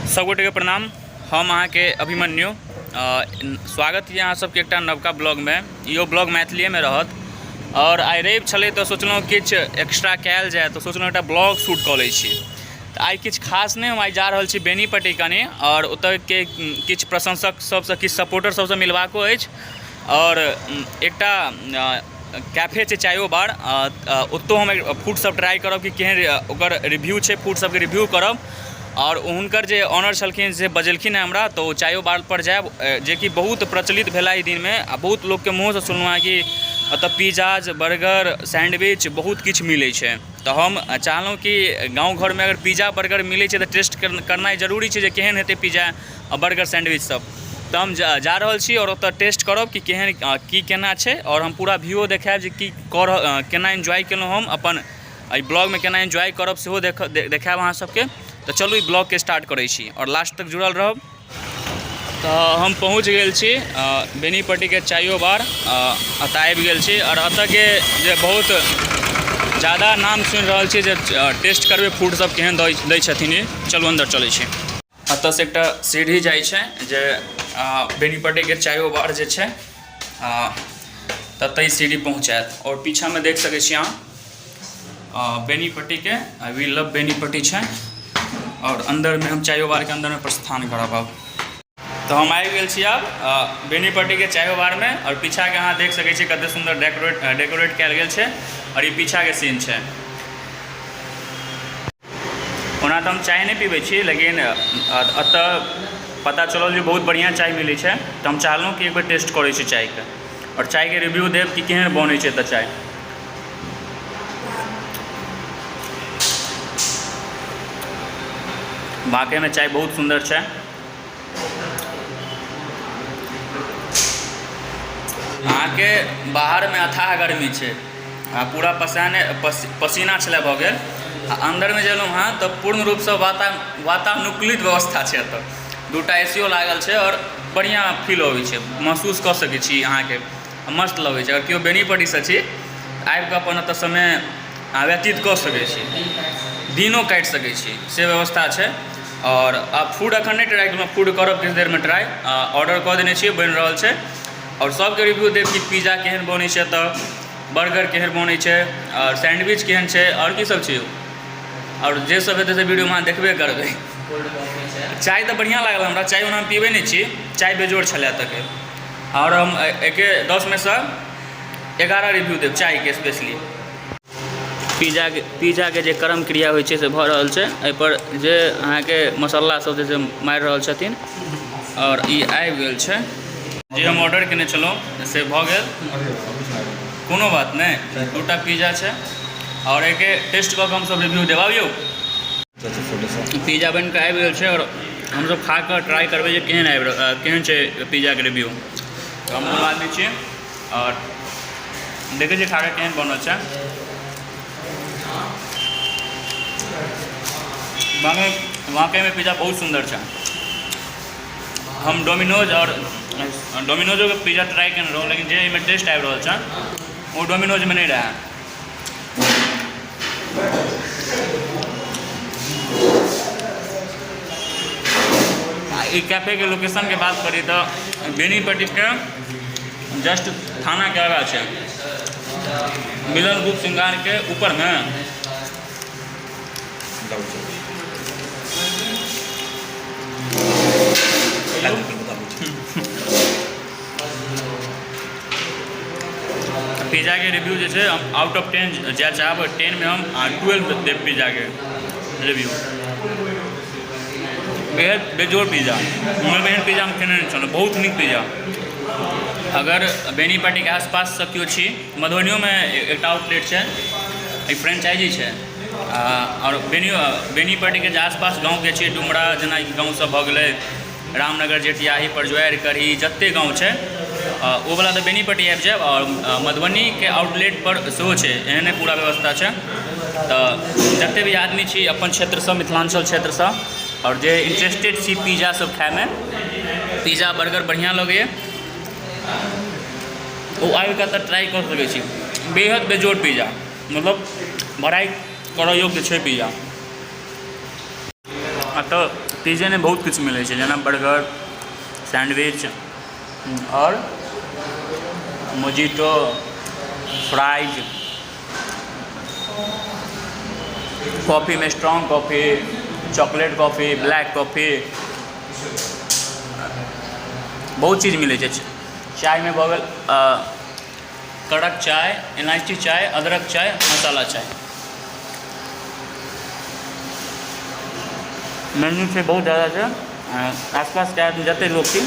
सबगोटेके प्रणाम। हम अहाँके अभिमन्यु, स्वागत यऽ अहाँ सबके एकटा नवका ब्लॉगमे। इहो ब्लॉग मैथिलीएमे रहत। आओर आइ रवि छलै तऽ सोचलहुँ किछु एक्स्ट्रा कयल जाय, तऽ सोचलहुँ एकटा ब्लॉग शूट कऽ लै छी। तऽ आइ किछु खास नहि, हम आइ जा रहल छी बेनीपट्टी कनि, आओर ओतऽके किछु प्रशंसक सबसँ, किछु सपोर्टर सबसँ मिलबाको अछि। आओर एकटा कैफे छै चायो बार, ओतौ हम फूड सब ट्राई करब कि केहन ओकर रिव्यू छै, फूड सबके रिव्यू करब। आओर हुनकर जे ऑनर छलखिन से बजेलखिन हँ हमरा, तऽ ओ चायो बार पर जायब, जेकि बहुत प्रचलित भेला ई दिनमे। आ बहुत लोकके मुँहसँ सुनलहुँ हँ कि एतऽ पिज्जा, बर्गर, सैंडविच बहुत किछु मिलै छै। तऽ हम चाहलहुँ कि गाँव घरमे अगर पिज्जा बर्गर मिलै छै तऽ टेस्ट करनाइ जरूरी छै जे केहन हेतै पिज्जा आ बर्गर सैंडविच सब। तऽ हम जा रहल छी आओर ओतऽ टेस्ट करब कि केहन की केना छै। आओर हम पूरा व्यू देखायब जे की कऽ केना एन्जॉय केलहुँ हम अपन एहि ब्लॉगमे, केना एन्जॉय करब सेहो देखायब अहाँ सबके। तऽ चलू ई ब्लॉगके स्टार्ट करै छी आओर लास्ट तक जुड़ल रहब। तऽ हम पहुँच गेल छी बेनीपट्टीके चाइयो बार, एतऽ आबि गेल छी। आओर एतऽके जे बहुत जादा नाम सुनि रहल छी जे टेस्ट करबै फूड सब केहन दै छथिन ई। चलू अन्दर चलै छी। एतऽसँ एकटा सीढ़ी जाइ छै जे बेनीपट्टीके चाइयो बार जे छै ततऽ ई सीढ़ी पहुँचायत। आओर पीछामे देख सकै छी अहाँ बेनीपट्टीके वी लव बेनीपट्टी छै। आओर अन्दरमे हम चाइयो बारके अन्दरमे प्रस्थान करब आब। तऽ हम आबि गेल छी आब बेनीपट्टीके चाइयो बारमे। आओर पीछाके अहाँ देख सकै छी कते सुन्दर डेकोरेट कयल गेल छै। आओर ई पीछाके सीन छै। ओना तऽ हम चाय नहि पीबै छी, लेकिन एतऽ पता चलल जे बहुत बढ़िआँ चाय मिलै छै, तऽ हम चाहलहुँ कि एक बेर टेस्ट करै छी चायके आओर चायके रिव्यू देब कि केहन बनै छै एतऽ चाय। बाँकेमे चाय बहुत सुन्दर छै। अहाँके बाहरमे अथाह गर्मी छै आ पूरा पसाने पसीना छलै भऽ गेल, आ अन्दरमे जे एलहुँ हँ तऽ पूर्ण रूपसँ वातानुकूलित व्यवस्था छै। एतऽ दूटा ए सी ओ लागल छै आओर बढ़िआँ फील अबै छै, महसूस कऽ सकै छी अहाँके, मस्त लगै छै। अगर केओ बेनीपट्टीसँ छी, आबिकऽ अपन एतऽ समय व्यतीत कऽ सकै छी, दिनो काटि सकै छी, से व्यवस्था छै। आओर आब फूड एखन नहि ट्राइ केलहुँ, फूड करब किछु देरमे ट्राइ। ऑर्डर कऽ देने छियै, बनि रहल छै। आओर सभके रिव्यू देब कि पिज्जा केहन बनै छै एतऽ, बर्गर केहन बनै छै, आओर सैंडविच केहन छै, आओर की सब छै। आओर जे सब हेतै से वीडियोमे अहाँ देखबे करबै। चाय तऽ बढ़िआँ लागल हमरा, चाय ओना हम पीबै नहि छी, चाय बेजोड़ छलै एतऽके। आओर हम एहिके 10मेसँ 11 रिव्यू देब चायके स्पेशली। पिज्जाके जे कर्म क्रिया होइ छै से भऽ रहल छै। एहिपर जे अहाँके मसाला सब जे छै मारि रहल छथिन। आओर ई आबि गेल छै जे हम ऑर्डर केने छलहुँ से भऽ गेल, कोनो बात नहि। दूटा पिज्जा छै आओर एहिके टेस्ट कऽ कऽ हमसब रिव्यू देब। आबियौ, पिज्जा बनि कऽ आबि गेल छै आओर हमसब खा कऽ ट्राइ करबै जे केहन आबि केहन छै पिज्जाके रिव्यू। तऽ हम कोनो आदमी छी आओर देखै छियै खा कऽ केहन बनल छै। वाकईमे पिज्जा बहुत सुन्दर छै। हम डोमिनोज आओर डोमिनोजोके पिज्जा ट्राइ केने रहौँ, लेकिन जे एहिमे टेस्ट आबि रहल छै ओ डोमिनोजमे नहि रहए। ई कैफेके लोकेशनके बात करी तऽ बेनीपट्टीके जस्ट थानाके आगाँ छै, मिलन ग्रुप श्रृंगारके ऊपरमे। पिज्जाके रिव्यू जे छै हम आउट ऑफ 10 जाय चाहब, 10मे हम 12 देब पिज्जाके रिव्यू। बेहद बेजोड़ पिज्जा, मतलब एहन पिज्जा हम खेने नहि छलहुँ, बहुत नीक पिज्जा। अगर बेनीपट्टीके आसपाससँ केओ छी, मधुबनियोमे एकटा आउटलेट छै, ई फ्रेंचाइजी छै। आओर बेनीपट्टीके जे आसपास गाँवके छै, डुमरा जेना गाँव सब भऽ गेलै, रामनगर, जेठियाही, परजुआरि, करही, जतेक गाँव छै ओ वला तऽ बेनीपट्टी आबि जायब। आओर मधुबनीके आउटलेट पर सेहो छै, एहने पूरा व्यवस्था छै। तऽ जतेक भी आदमी छी अपन क्षेत्रसँ, मिथिलाञ्चल क्षेत्रसँ, आओर जे इंटरेस्टेड छी पिज्जा सब खायमे, पिज्जा बर्गर बढ़िआँ लगैए, ओ आबि कऽ एतऽ ट्राइ कऽ सकै छी। बेहद बेजोड़ पिज्जा, मतलब बड़ाइ करऽ योग्य छै पिज्जा। आ एतऽ पिज्जे नहि बहुत किछु मिलै छै जेना बर्गर, सैंडविच आओर मोजिटो, फ्राइज, कॉफीमे strong coffee, chocolate coffee, black coffee, बहुत चीज मिलै छै। चायमे भऽ गेल कड़क चाय, इलायची चाय, अदरक चाय, मसाला चाय। मेन्यू छै बहुत ज्यादा छै। आसपासके आदमी जतेक लोक छी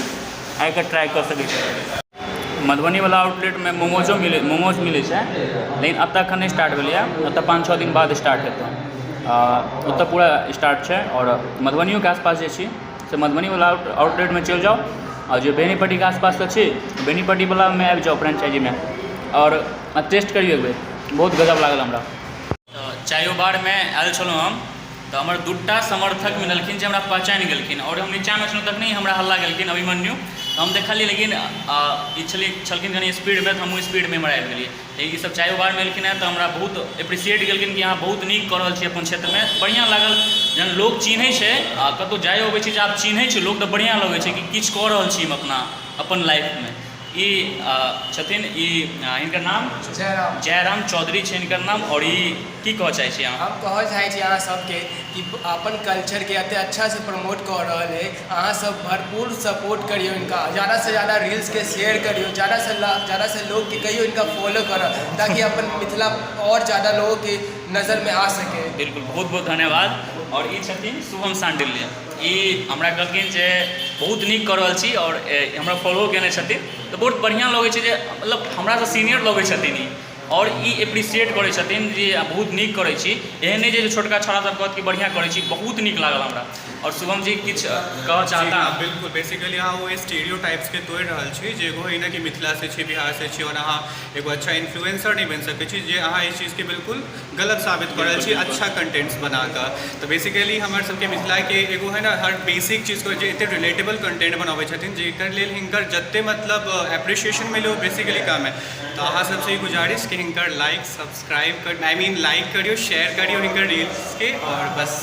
आबिकऽ ट्राइ कऽ सकै छी। मधुबनीवला आउटलेटमे मोमोजो मिलै, मोमोज मिलै छै, लेकिन एतऽ एखन नहि स्टार्ट भेलैए। ओतऽ 5-6 दिन बाद स्टार्ट हेतै। ओतऽ पूरा स्टार्ट छै। आओर मधुबनियोके आसपास जे छी से मधुबनीवला आउटलेटमे चलि जाउ, आओर जे बेनीपट्टीके आसपाससँ छी बेनीपट्टीवलामे आबि जाउ फ्रेंचाइजीमे आओर टेस्ट करियौ एक बेर, बहुत गजब लागल हमरा। तऽ चायो बारमे आयल छलहुँ हम तऽ हमर दूटा समर्थक मिललखिन जे हमरा पहचानि गेलखिन, आओर हम नीचाँमे छलहुँ तखने हमरा हल्ला गेलखिन अभिमन्यु। तऽ हम देखलियै, लेकिन ई छलखिन कनि स्पीडमे, तऽ हमहूँ स्पीडमे एम्हर आबि गेलियै। लेकिन ईसभ चायो बारमे एलखिन हेँ तऽ हमरा बहुत एप्रिसिएट केलखिन कि अहाँ बहुत नीक कऽ रहल छी अपन क्षेत्रमे। बढ़िआँ लागल जहन लोक चिन्है छै आ कतहु जाइयो अबै छी जे आब चिन्है छै लोक तऽ बढ़िआँ लगै छै कि किछु कऽ रहल छी हम अपना अपन लाइफमे। ई छथिन, ई हिनकर नाम जयराम, जयराम चौधरी छै हिनकर नाम। आओर ई की कहऽ चाहै छी अहाँ? हम कहऽ चाहै छी अहाँ सबके कि अपन कल्चरके एते अच्छासँ प्रमोट कऽ रहल अइ, अहाँ सब भरपूर सपोर्ट करियौ हिनका, जादासँ जादा रील्सके शेयर करियौ, जादासँ जादासँ लोकके कहियौ हिनका फॉलो करऽ, ताकि अपन मिथिला आओर जादा लोगोके नजरमे आ सकै। बिल्कुल, बहुत बहुत धन्यवाद। आओर ई छथिन शुभम शाण्डिल्य। ई हमरा कहलखिन जे बहुत नीक कऽ रहल छी आओर हमरा फॉलो केने छथिन, तऽ बहुत बढ़िआँ लगै छै जे मतलब हमरासँ सीनियर लगै छथिन ई, आओर ई एप्रिसिएट करै छथिन जे बहुत नीक करै छी। एहन नहि जे छोटका छौड़ा सब कहत कि बढ़िआँ करै छी। बहुत नीक लागल हमरा। आओर शुभम जी किछु कहऽ जी चाहता? हाँ, बिल्कुल। बेसिकली अहाँ ओ स्टीरियो टाइप्सके तोड़ि रहल छी जे एगो होइ ने कि मिथिलासँ छी, बिहारसँ छी आओर अहाँ एगो अच्छा इन्फ्लुएंसर नहि बनि सकै छी, जे अहाँ एहि चीजके बिल्कुल गलत साबित कऽ रहल छी अच्छा कंटेंट्स बना कऽ। तऽ बेसिकली हमर सबके मिथिलाके एगो है ने हर बेसिक चीजके जे एते रिलेटेबल कंटेंट बनाबै छथिन, जेकर लेल हिनकर जते मतलब एप्रिसिएशन मिलै ओ बेसिकली कम है। तऽ अहाँ सबसँ ई गुजारिश कि हिनकर लाइक सब्सक्राइब कर, I mean like करियौ, शेयर करियौ हिनकर रील्सके आओर बस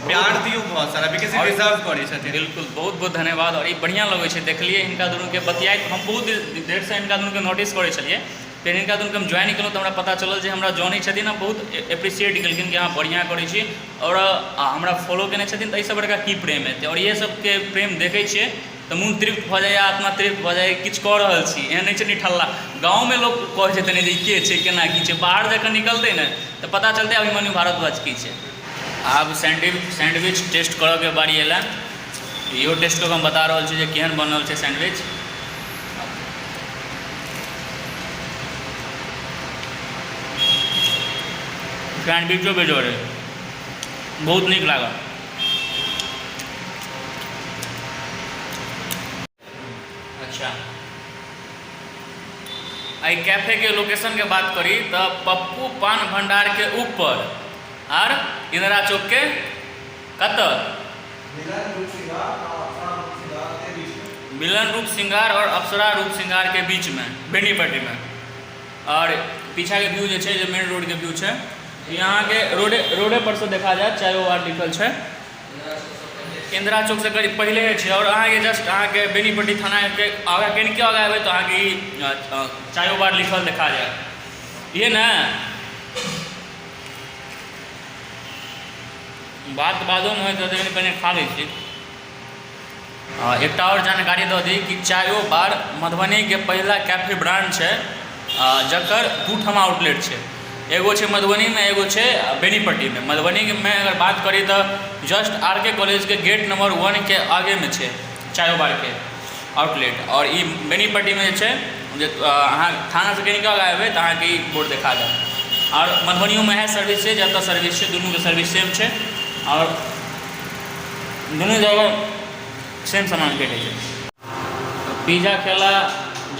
प्यार दियौ बहुत सारा, because ई डिजर्व करै छथिन। बिल्कुल, बहुत बहुत धन्यवाद। आओर ई बढ़िआँ लगै छै, देखलियै हिनका दुनूके बतियाइत, हम बहुत देरसँ हिनका दुनूके नोटिस करै छलियै। फेर हिनका दुनूके हम ज्वाइन केलहुँ तऽ हमरा पता चलल जे हमरा जनै छथिन आ बहुत एप्रिसिएट केलखिन कि अहाँ बढ़िआँ करै छी, आओर हमरा फॉलो केने छथिन, तऽ एहिसँ बड़का की प्रेम हेतै? आओर इएह सबके प्रेम देखै छियै तऽ मोन तृप्त भऽ जाइए, आत्मा तृप्त भऽ जाइए, किछु कऽ रहल छी। एहन नहि छै निठल्ला। गाँवमे लोक कहै छथिन जे ई के छै, केना की छै। बाहर जखन निकलतै ने तऽ पता चलतै अभिमन्यु भारद्वाज की छै। आब सैंडविच टेस्ट करऽके बारी एलनि। इहो टेस्ट कऽ कऽ हम बता रहल छी जे केहन बनल छै सैंडविच। सैंडविचो बेजोड़ अइ, बहुत नीक लागल। अच्छा, एहि कैफेके लोकेशनके बात करी तऽ पप्पू पान भण्डारके ऊपर आर इंदिरा चौकके कतऽ मिलन रूप श्रृंगार और अप्सरा रूप श्रृंगार के बीच में बेनीपट्टी में। और पीछा के व्यू जे छै, जे मेन रोड के व्यू छै, ई अहाँके रोडे रोडे पर से देखा जायत। चायो बार लिखल छै, इंदिरा चौक से करीब पहिले छै। और अहाँके जस्ट अहाँके बेनीपट्टी थाना के आगाँ कनिके आगाँ एबै तऽ अहाँके ई चायो बार लिखल देखा जायत। इहे ने बात बादोमे होइत रहतै, कनि पहिने खा लै छी। एकटा आओर जानकारी दऽ दी कि चायो बार मधुबनीके पहिला कैफे ब्रांड छै, जकर दू ठमा आउटलेट छै। एगो छै मधुबनीमे, एगो छै बेनीपट्टीमे। मधुबनीमे अगर बात करी तऽ जस्ट आर के कॉलेजके गेट नंबर 1के आगेमे छै चायो बारके आउटलेट। आओर ई बेनीपट्टीमे जे छै, जे अहाँ थानासँ कनिके आगाँ एबै तऽ अहाँके ई बोर्ड देखा देत। आओर मधुबनियोमे इएह सर्विस छै, जतऽ सर्विस छै दुनूके सर्विस सेम छै, आओर दुनू जगह सेम सामान भेटै छै। पिज्जा खेला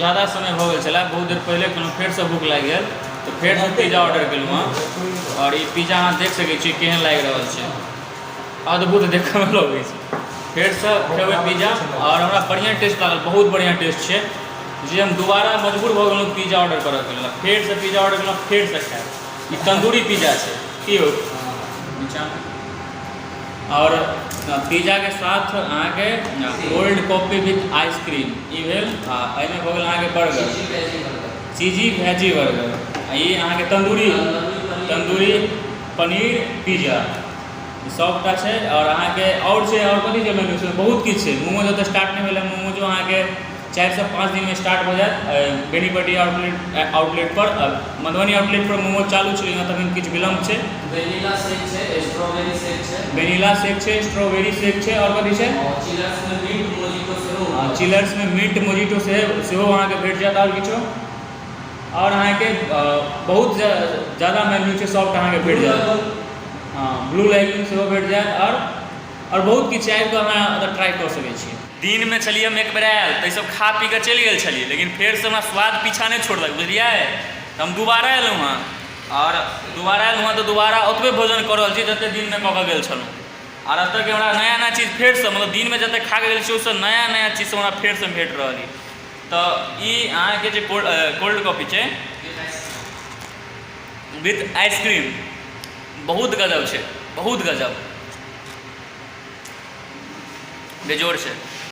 ज्यादा समय भऽ गेल छलै, बहुत देर पहिले खेलहुँ। फेरसँ भूख लागि गेल तऽ फेरसँ पिज्जा ऑर्डर केलहुँ हँ। आओर ई पिज्जा अहाँ देख सकै छियै केहन लागि रहल छै, अद्भुत देखैमे लगै छै। फेरसँ खेबै पिज्जा, आओर हमरा बढ़िआँ टेस्ट लागल, बहुत बढ़िआँ टेस्ट छै जे हम दोबारा मजबूर भऽ गेलहुँ पिज्जा ऑर्डर करऽके लेल। फेरसँ पिज्जा ऑर्डर केलहुँ, फेरसँ खायब। ई तन्दूरी पिज्जा छै। की यौ? नीचाँमे आओर पिज्जाके साथ अहाँके कोल्ड कॉफी विथ आइसक्रीम ई भेल। आ एहिमे भऽ गेल अहाँके बर्गर, चीजी भेजी बर्गर। आ ई अहाँके तन्दूरी तन्दूरी पनीर पिज्जा, ई सभटा छै। आओर अहाँके आओर छै, आओर कथी छै मेन्यू? छै बहुत किछु छै। मोमोज ओतऽ स्टार्ट नहि भेलै। मोमोजो अहाँके 4सँ 5 दिनमे स्टार्ट भऽ जायत बेनीपट्टी आउटलेट पर। मधुबनी आउटलेट पर मोमोज चालू छै, लेकिन तखन किछु विलम्ब छै। वेनिला शेक छै, स्ट्रॉबेरी शेक छै। वेनिला शेक छै, स्ट्रॉबेरी शेक छै, आओर कथी छै? आओर चिलर्समे मिंट मोजिटो सेहो। चिलर्समे मिंट मोजिटो सेहो अहाँके भेट जायत। आओर किछो? आओर अहाँके बहुत ज्यादा मेन्यू छै, सभटा अहाँके भेट जायत। हँ, ब्लू लैगून सेहो भेट जायत। आओर बहुत किछु आबि कऽ अहाँ ओतऽ ट्राइ कऽ सकै छी। दिनमे छलियै हम एक बेर आयल, तऽ ईसभ खा पी कऽ चलि गेल छलियै, लेकिन फेरसँ हमरा स्वाद पीछा नहि छोड़लक, बुझलियै? तऽ हम दोबारा एलहुँ हँ, आओर दोबारा एलहुँ हँ तऽ दोबारा ओतबे भोजन कऽ रहल छी जतेक दिनमे कऽ कऽ गेल छलहुँ। आओर एतऽके हमरा नया नया चीज फेरसँ, मतलब दिनमे जतेक खा कऽ गेल छी, ओहिसँ नया नया चीजसभ हमरा फेरसँ भेट रहल यऽ। तऽ ई अहाँके जे कोल्ड कॉफी छै विथ आइसक्रीम, बहुत गजब छै, बहुत गजब, बेजोड़ छै।